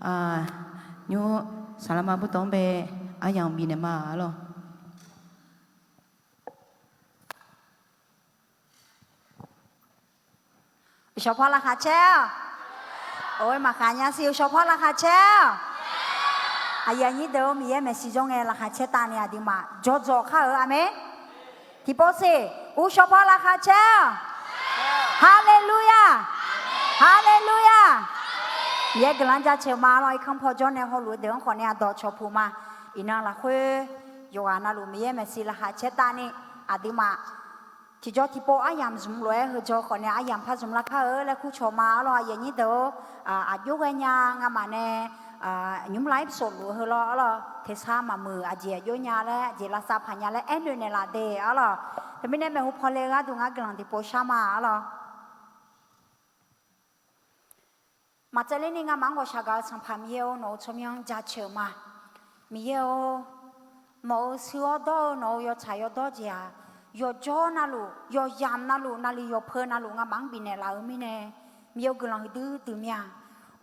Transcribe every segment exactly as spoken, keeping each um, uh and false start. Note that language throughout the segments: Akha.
Aq, nymr saqlaqma butawv-anr bae aryamq bifnaeq ma arlawq. Uqshawq paw laqkhaq caer-awq. Or, maqkhaq nya siq, uqshawq paw laqkhaq caer-awq. Aqyuif aqnyir deuq-or, Miqyaer maeqshi jawr ngae laqkhaq caer tavni aqduimaf jawrjawr khar-eu, aqmeq. Tiqpov siq, uqshawq paw laqkhaq caer-awq. Haleluya! Haleluya! Miqyaer guiqlanq jaceuq ma lawr. Irkanr paw jawr nae hawluf-eu deuq-anr khawf nae aqdawq cawq puq ma. Iqnan lafkhoer yawqghaq navluf Miqyaer maeqshi laqkhaq caer tavni aqduimaf tiqjawr tiqpov aryamq zmq lof-aer heujawr khawf nae aryamq par zmq lar kar-eu laer kurcawq ma arlawq. Aqyuif aqnyir deuq-or, aq, aqjox ghaenya ngamaf nae nymr lar-ir sawqluf-eu heu lawr arlawq. Tersar maqmuiq aqjeq aqjox nya laer aqjeq lavsav paq nya laer aernoeq naeqlaf de arlawq. Teumirnae maeqhu pawle-eu gharduq ngar guiqlanq tiqpov shar ma arlawq. Maqtsaevler ni ngamaf-anr ghawqshaq gaq-eu Sanqpaq Miqyaer-or, nawq-euq tsawrmyanr-anr jaceuq ma. Miqyaer-or, nawq-euq shuir-awr dawr-eu nawq-euq yawtsaq yawdawr jeq-aq, yawqjawr navluf, yawqyamq navluf, naqliq yawqpeu navluf ngamaf-anr bifnaeq laf-eu mirnae, Miqyaer-or, guiqlanq huiqdui dui mir-a.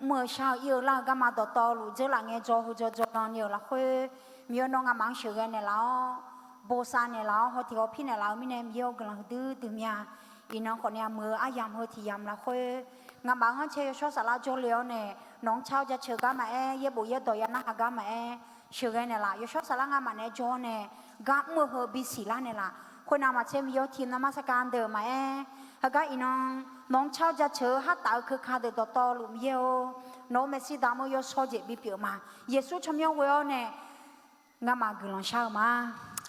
Mr-euq shar-euq ir-eu lar-eu garma dawqtawvluf dzeurlaf ngaejawr heujawr jawrdan ni-euq lafkhoer, Miqyaer-or, nawr ngamaf-anr sheuqghae naeqlaf-awr, bosav naeqlaf-awr, hawtiq hawpir naeqlaf-eu mirnae, Miqyaer-or, guiqlanq huiqdui dui mir-a. Iqnan khawf nae muiq-eu aryamq heu tiq yamq lafkhoer, ngamaf-anr caer yawshawr saflar jawrle-awr nae, nawq-anr car-awr jaceuq gar maqaer, yaerbof yaerdawq ya narhaq gar maqaer, sheuqghae naeqlaf. Yawshawr saflar ngamaf naeq-aer jawr-awr nae, gar mr-eu heu bisiq lar naeqlaf. Khoernav maqtser Miqyaer-or, tiqnan marsaqkar deuq maqaer, heugar iqnan nawq-anr car-awr jaceuq-eu hartaf-eu keuka deuq dawqtawvluf Miqyaer-or, nawq-euq maeqshi damq-eu yawshawr jeq bipyeuf ma. Yeqsur tsawrmyanr ghoe-awr nae ngamaf guiqlanq shar-eu ma.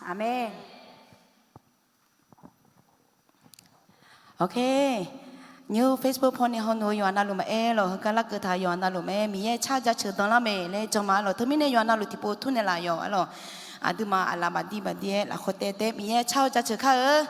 Aqmeq. Ok. Nymr Facebook paw ni hawluf-eu yawqha navluf maqaer lawq, heugar larkeuv taq-eu yawqha navluf maqaer, Miqyaer car jaceuq danlar mae laer jan ma arlawq. Teumirnae yawqha navluf tiqpov turnaeq laf yawq arlawq. Aqduimaf aqlaf baqdir baqdir-aer lafkhoer taev tae Miqyaer car-eu jaceuq kar-eu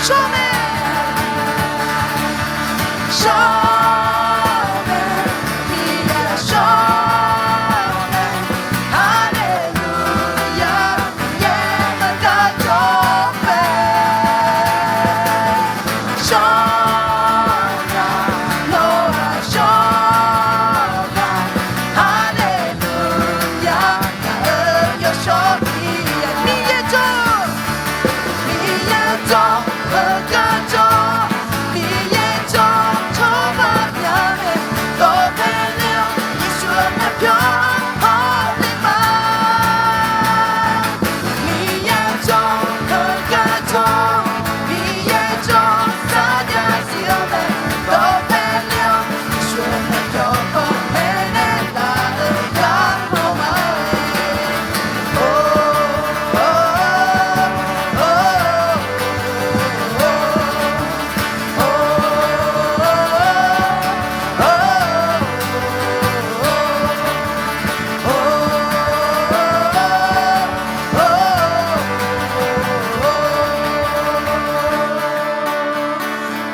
shawr mae, shawr mae, Miqyaer shawr mae, haleluya, Miqyaer-anr gar jawr mae, shawr nya, nawr-aq shawr nya, haleluya, ngaq-euq yawshawr Miqyaer, Miqyaer jawr, Miqyaer jawr, heugar jawr, Miqyaer jawr, tsawrmyanr mae, dawqpae ler-awr Yeqsur-euq myavpyawq hawr ler ma. Miqyaer jawr, heugar jawr, Miqyaer jawr, sarjax zif-eu mae, dawqpae ler-awr Yeqsur-euq myavpyawq hawr maeqnaeq laf-euq gar hawr ma-aer.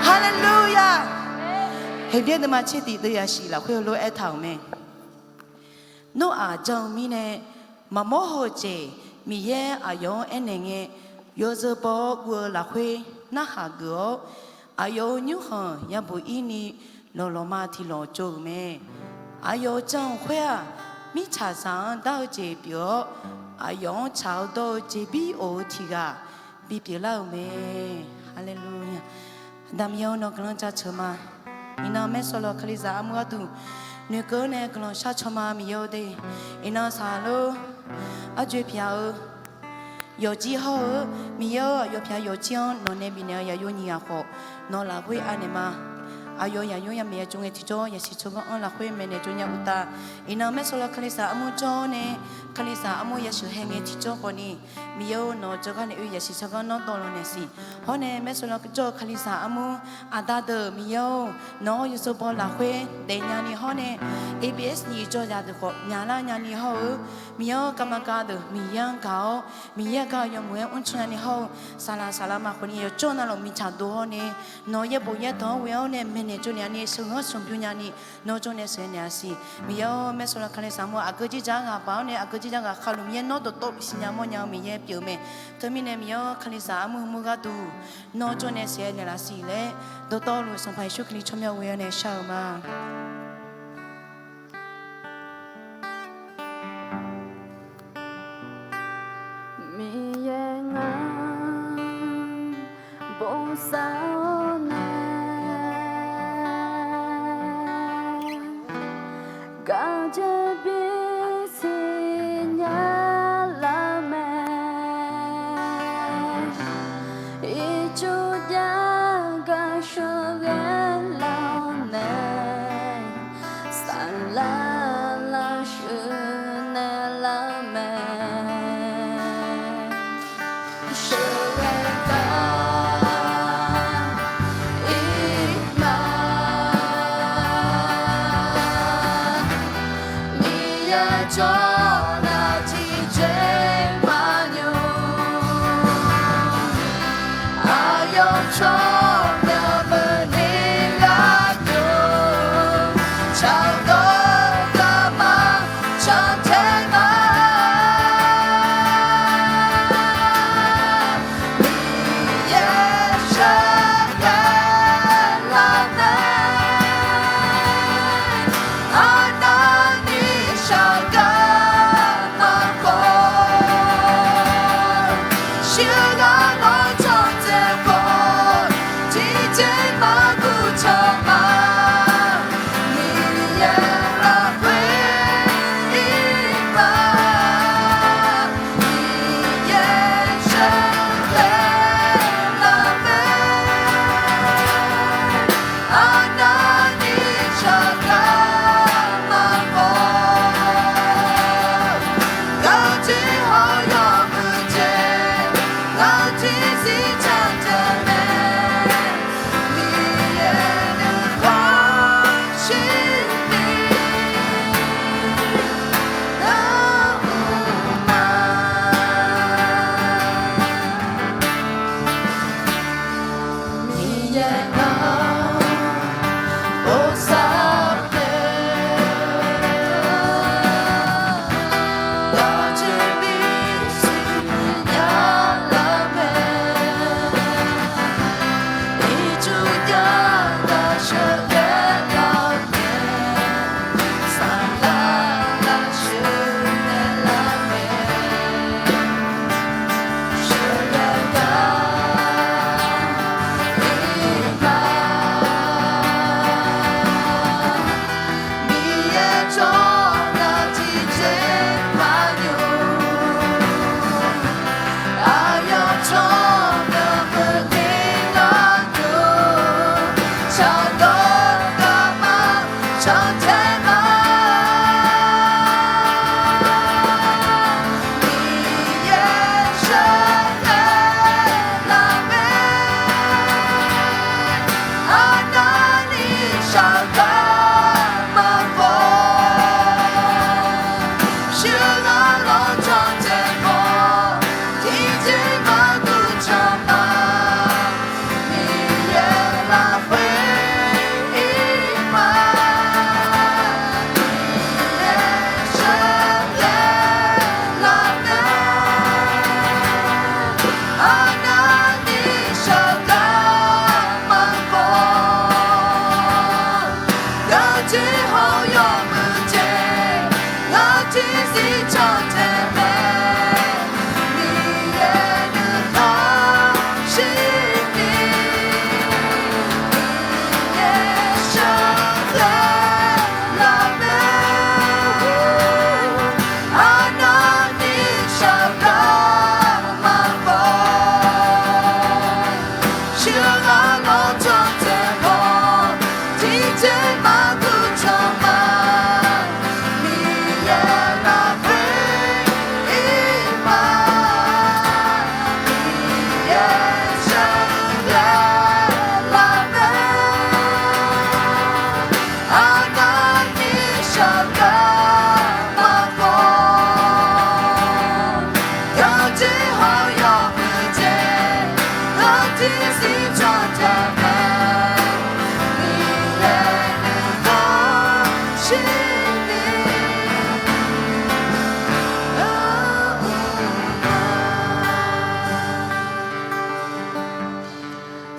Haleluya! Heqbyaer deuvma tser tiq deuv yashif lafkhoer heulof-aer aertaq-euq mae. Noraq jan-eu mirnae, maqmawr haw-eu jeq Miqyaer aqyawf-anr aernaeq ngae, yawzeu baw-awr guv-eu lafkhoer narhaq geuf-awr, aqyawf-euq nymrkhanq yabuq ir ni lawqlawqma tiqlawq tsov-euq mae. Aqyawf-euq jan-euq khoer-aq, mirtsaqzaq-anr dar-eu jeq pyeuf-awr, aqyawf-anr tsaq-awr dawr-eu jeqbir of-eu tiq ghaq bipyeuf lar-euq mae. Haleluya! Aqda Miqyaer-or, nawq guiqlanq jaceuq ma. Iqnan maersawq lawq kalizaq armur gharduq noeqkeuv-awr nae guiqlanq shar caw ma Miqyaer-or de. Iqnan saqlor arjoe pyaq-eu yawqjir hawr-eu, Miqyaer-or, aqyawf pyaq yawqjir-anr nawq nae bifnaeq-eu yaqyo nyiq ghaq khawf, nawq lafkhoer anaeq ma. Aqyawf yaqyo yamaf ya jov ngae tiqjawr yasiq tsawrganr-anr lafkhoer maeqnaeq jov nya uqtaf, iqnan maersawq lawq kalizaq armur jawr-awr nae, kalizaq armur yasheuq hae ngae tiqjawr khawfni, Miqyaer-or, nawq jawrgar naeq oe yasiq tsawrganr nawr dawvlanq naeq siq. Hawr nae maersawq lawq jawr-eu kalizaq armur aqda deuq Miqyaer-or, nawq-awr yawzeu baw lafkhoer daef nyani hawr nae, A B S nyiq jawr zaq deuq khawf myaqlar nyani hawr-eu, Miqyaer-or, garma gar deuq Miqyaer-anr gaq-awr, Miqyaer-eu gar yawmuiq-aer mrcan nyani hawr-eu, saqlaq saqlaq ma khawfni yawqjawr navluf miqtaq dov hawr nae, nawq yaerbof yaertanq-anr ghoe-awr nae maeqnaeq tsovnaeq-a ni sheuqghanr sheuqbymr nyani, nawr jawr nae sheuqghae naeq-a siq. Miqyaer-or, maersawq lawq kalizaq armur aqgeu jir jar ghaq baq-awr nae aqgeu jir jar ghaq khavluf Miqyaer nawr dawqtawvluf siqnya mawrnya-eu Miqyaer pyeuf-eu mae. Teumirnae Miqyaer-or, kalizaq armur hmur gharduq nawr jawr nae sheuqghae naeqlaf siq laer, dawqtawvluf Sanqpaq Yeqsur Kali tsawrmyanr ghoe-awr nae shar-eu ma. Miqyaer ngar bosav-awr nae, gaqjeq bisiq nya lar mae. Ircuf jav gar sheuqghae lar-awr nae, saflar lar shuif naeq lar mae. Sheuqghae gar-ir ma. Miqyaer jawr nar tiqjeq maqnymr, aqyawf tsawrmyanr meuq ni lar nymr, tsaq dawr garma cantae ma. Miqyaer sheuqghae lar mae, arnavni shaq garma khawf, shirgar nawr cantae khawf, yaer nar, bosav pae, daqjeq bisiq nya lar mae, ircuf jav daq sheuqghae lar mae, saqlaq lafshuif naeq lar mae.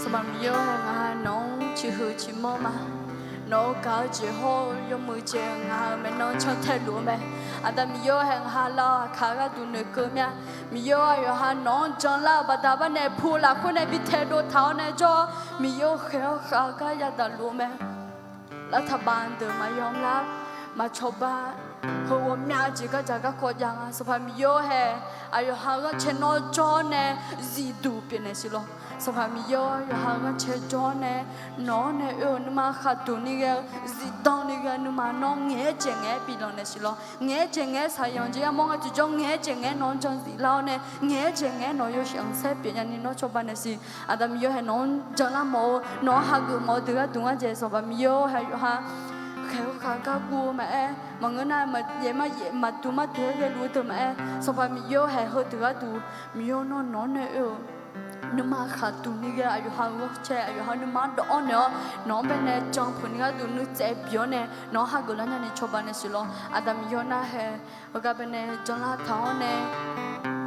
Sanqpaq Miqyaer-or, ngaq ha nawq-anr ciqhuiq ciqmanr ma. Nawq-euq gaq-eu jeq hawr-eu yawmuiq jeq ngaq ha-euq maeqnan cantae luf-eu mae. Aqda Miqyaer-or, hae ngaq ha lar-awr aqkaq gharduq noeqkeuv mir-a. Miqyaer-or, aqyawf ha nawq-anr janlar-eu baqda barnae pu lafkhoer nae bi taedov taq-awr nae jawr-awr, Miqyaer-or, khaeq-awr khav gar yadaq luf-eu mae. Lavtaq baq deuq maqyawf lar, maqcawba, heu ghawqmyav jeq gardzaq garkawv jav nga. Sanqpaq Miqyaer-or, hae aqyawf ha-eu ghanrcae nawr jawr-awr nae zifduq pyeufnaeq siq lawq. Sanqpaq Miqyaer-or, yawqha-eu ghanrcae jawr-awr nae nawq-anr nae oe-euq nuima khaqduq ni ghae-eu zifdan ni ghae-eu nuima nawr ngaeq-aer jeq ngaeq-aer biflanq naeq siq lawq. Ngaeq-aer jeq ngaeq-aer saqyanq jeq yamawr ngae tiqjawr ngaeq-aer jeq ngaeq-aer nawq-anr jan ziflar-awr nae ngaeq-aer jeq ngaeq-aer nawq yawshaef khanqsaer pyeufnya ni nawr cawba naeq siq. Aqda Miqyaer-or, hae nawq-anr janlar mawf-eu nawq-anr hageuf mawf-eu deuq gharduq ngar dzaeq Sanqpaq Miqyaer-or, hae yawqha khaeq-eu khav gar guv-eu maqaer, maqngeur nar maqyaef maryaef maqduq marduq-aer ghaeluf-eu deuq maqaer, Sanqpaq Miqyaer-or, hae heudeuq gharduq Miqyaer-or, nawr nawq-anr nae oe-euq nuima khaqduq ni ghae aqyawf ha-euq ghanrcae aqyawf ha nuima dawv-awr naeq-awr nawq-anr baenae jan peuq ni gharduq nuitsaev bi-awr nae nawq-anr hageuf lar nyani cawba naeq siq lawq. Aqda Miqyaer-or, nar hae heugar baenae janlar taq-awr nae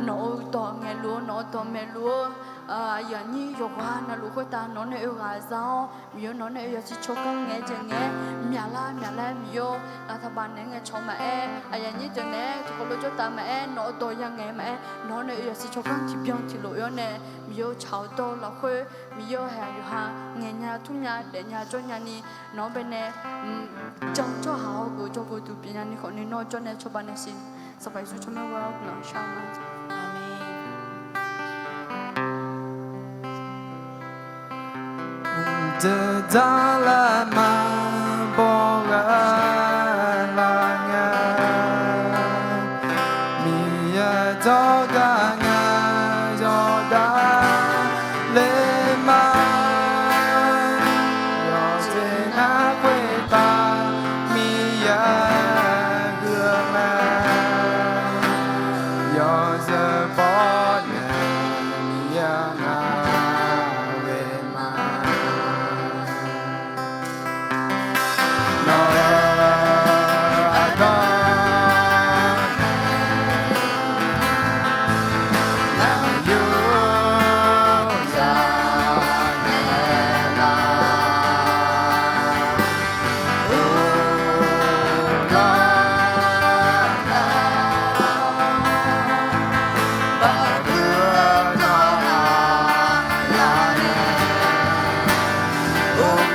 nawq-euq dawq ngaeqluf-eu nawq-euq dawq maeqluf-eu aqyuif aqnyir yawqghaq navluf khoertav nawq-anr nae oe ghaq za-awr Miqyaer-or, nawq-anr nae oe yawsiq tsawrganr ngaeq-aer jeq ngaeq-aer myaqlar myaqlar-aer Miqyaer-or, lavtaq baq naeq-aer ngae cawq maqaer aqyuif aqnyir deuq naeq-aer tiqkawv lof jawrtav maqaer nawq-euq dawq ya ngaeq maqaer nawq-anr nae oe yawsiq tsawrganr tiqbyan tiqlof oe-awr nae Miqyaer-or, tsaq-awr dawr-eu lafkhoer Miqyaer-or, hae aqyawf ha ngaeq nya tmr nya daef nya jawr nyani nawq-anr baenae jan tsawrhaq hawgeuf jawrgeuf duq pyeufnya ni khawfni nawr jawr nae cawba naeq siq. Sanqpaq Yeqsur tsawrmyanr ghoe-awr guiqlanq shar-eu ma. Aqmeq. Deuq dzar lar ma bawr ghaq lar nga. Miqyaer dawrgar nga yawqdar ler ma. Yawqjeq nar khoertav Miqyaer guiq-eu ma. Yawzeu bawr nae Miqyaer ngar ghoe ma.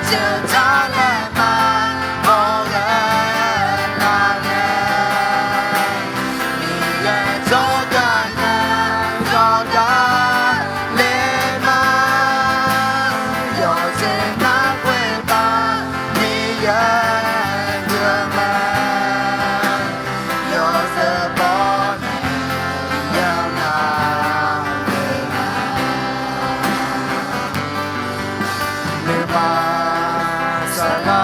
Uqceuq taq laer maqbaw ghae lar ngae, Miqyaer jawrgar ngae yawqghaq le ma. Yawqjeq nar khoertav Miqyaer ghae mae. Yawzeu bawr nae yawqghaq le ma. Nuima saqlaq-a,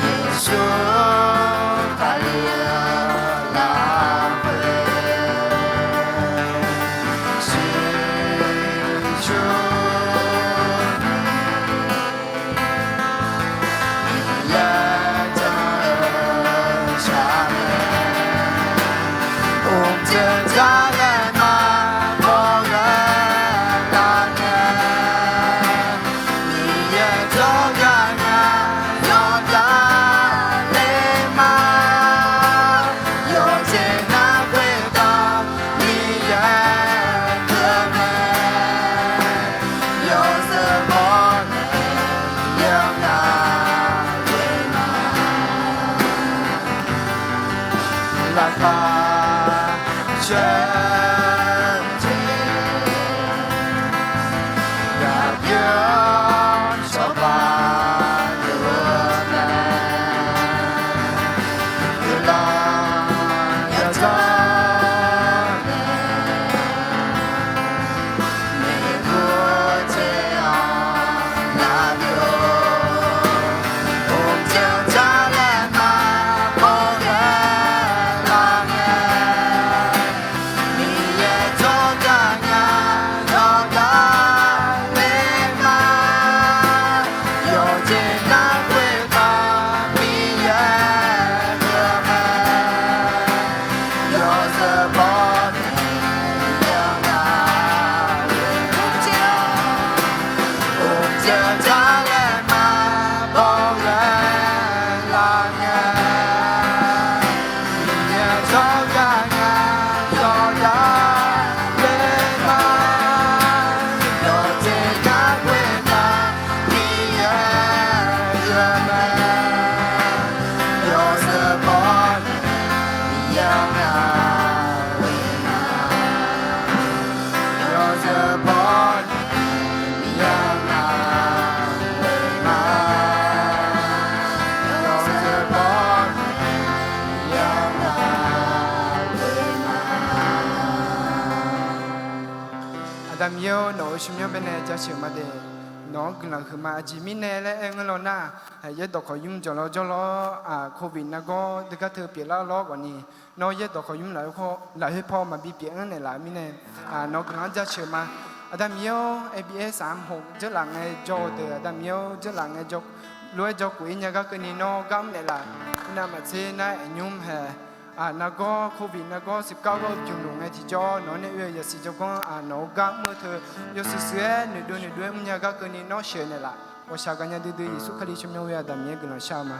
Yeqsur Kali-eu lafkhoer siqsur Miqyaer jan-eu shar mae. Uqceuq taq laer maqbaw ghae lar ngae, Miqyaer jawrgar ngae yawqghaq le ma. Yawqjeq nar khoertav Miqyaer ghae mae. Yawzeu bawr nae yawqghaq le ma. Laqkhaq caer jeq yaqbyoer cawba yawq-eu mae. Guiqlanq yadzanr nae Miqyaer-anr lavpyeuf-awq. Uqceuq taq laer maqbaw ghae lar ngae, Miqyaer jawrgar ngae yawqghaq le ma. Yawqjeq nar khoertav Miqyaer ghae mae. Yawzeu bawr nae yawqghaq le ma. Uqceuq taq laer maqbaw ghae lar ngae, Miqyaer jawrgar ngae yawqghaq le ma. Yawqjeq nar khoertav Miqyaer ghae mae. Yawzeu bawr nae yawqghaq le ma. Yawzeu bawr nae yawqghaq le ma. Yawzeu bawr nae yawqghaq le ma. Aqda Miqyaer-or, nawq-euq shawrmyanr baenae jaceuq ma de. Nawq-anr guiqlanq huiqma. Aqjeq mirnae laer aer ngeur law nar, yaerdawq khawqnymr jawq lawr jawr lawr, covid nargawr deugar teu pyeuflar lawr khawfni, nawr yaerdawq khawqnymr lafkhoer paw maqbi pyeuf-anr naeqlaf-eu mirnae, nawq-euq guiqlanq-anr jaceuq ma. Aqda Miqyaer-or, A B S saqmq hoq dzeurlaf ngae jawr-eu deuq, Aqda Miqyaer-or, dzeurlaf ngae lof-aer jawr khof-ir nya gar keuvni nawr gar mr naeqlaf. Navmaqtser nar aqnymr hae nargawr, covid nargawr siqkar gawr-eu bymq luf ngae tiqjawr nawq-anr nae oe-eu yasiq jawrganr nawq-eu gar mr-eu teu yawshuif shuif-aer noeqdov noeqdov-aer mrnya gar keuvni nawr sheuq naeqlaf. Ghawqshaq gaqnya duidui Yeqsur Kali tsawrmyanr-eu Aqda Miqyaer guiqlanq shar-eu ma.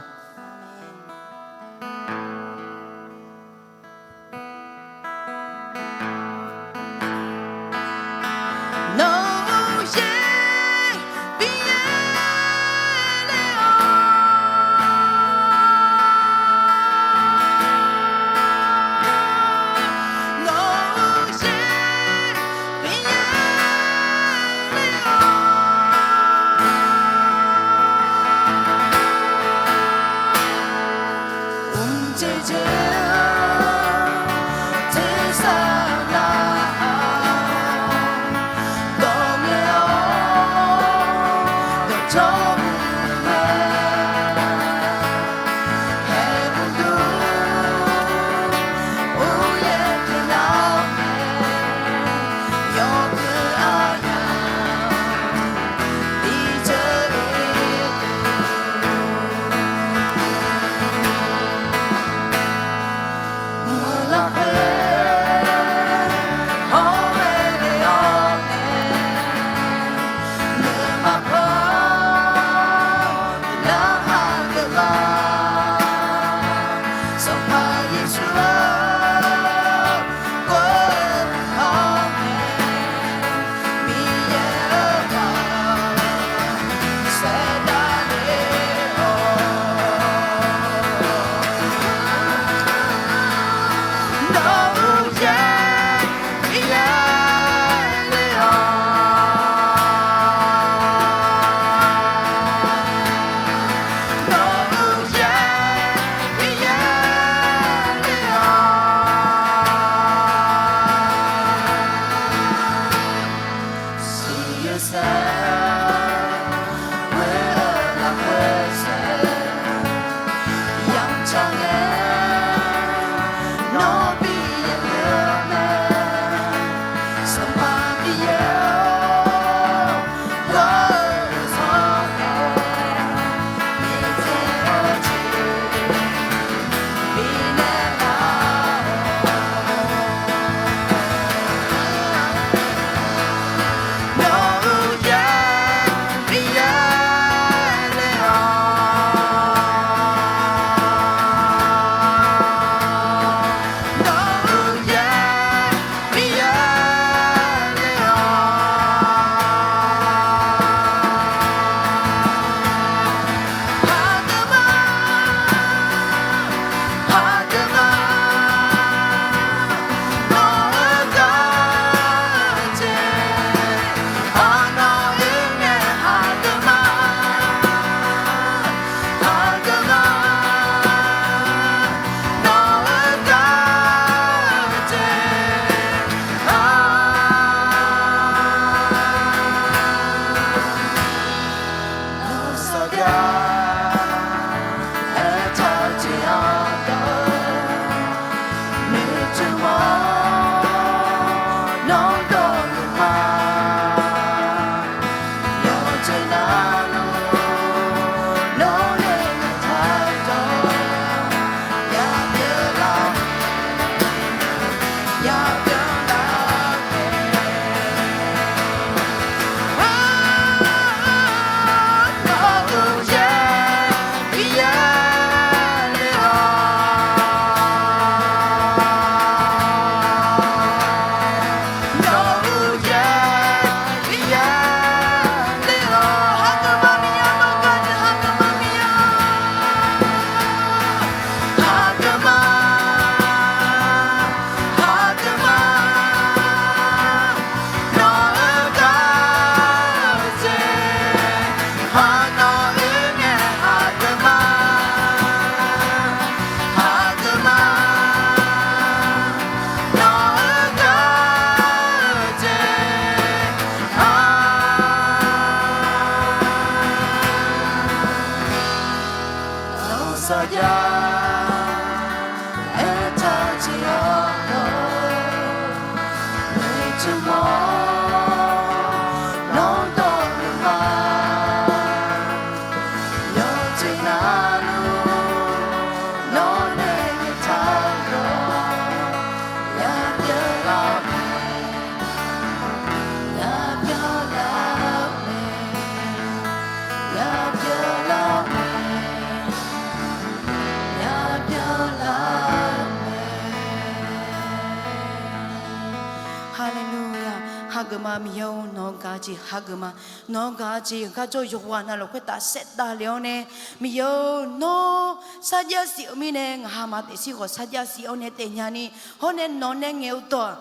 Haleluya. Hageuf ma Miqyaer-or, nawq-anr gaq-eu jeq hageuf ma. Nawq-anr gaq-eu jeq garjawr yawqghaq navluf khoertav saevdav le-awr nae, Miqyaer-or, nawr sarjax sif-eu mirnae ngaq hamaf taef shir khawf sarjax sif-awr nae taef nyani, hawr nae nawq nae ngaeq-eu dawq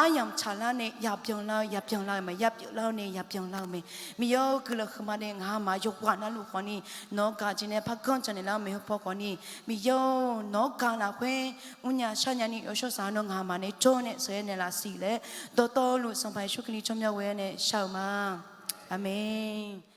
aryamq tsaqlar nae yabyan lar-eu, yabyan lar-eu mae, yapyeuf lar-awr nae yabyan lar-eu mae. Miqyaer-or, guiqlanq huiqma nae ngaq hamaf yawqghaq navluf khawfni nawq-anr gaq-eu jeq nae parganr janaeq lar-eu maeqhu paw khawfni, Miqyaer-or, nawq-anr gaq lafkhoer mrnya sharnya ni yawshawr saq-awr nawr ngaq hamaf nae jawr nae sheuqghae naeqlaf siq laer dawqtawvluf Sanqpaq Yeqsur Kali tsawrmyanr ghoe-awr nae shar-euq ma. Aqmeq.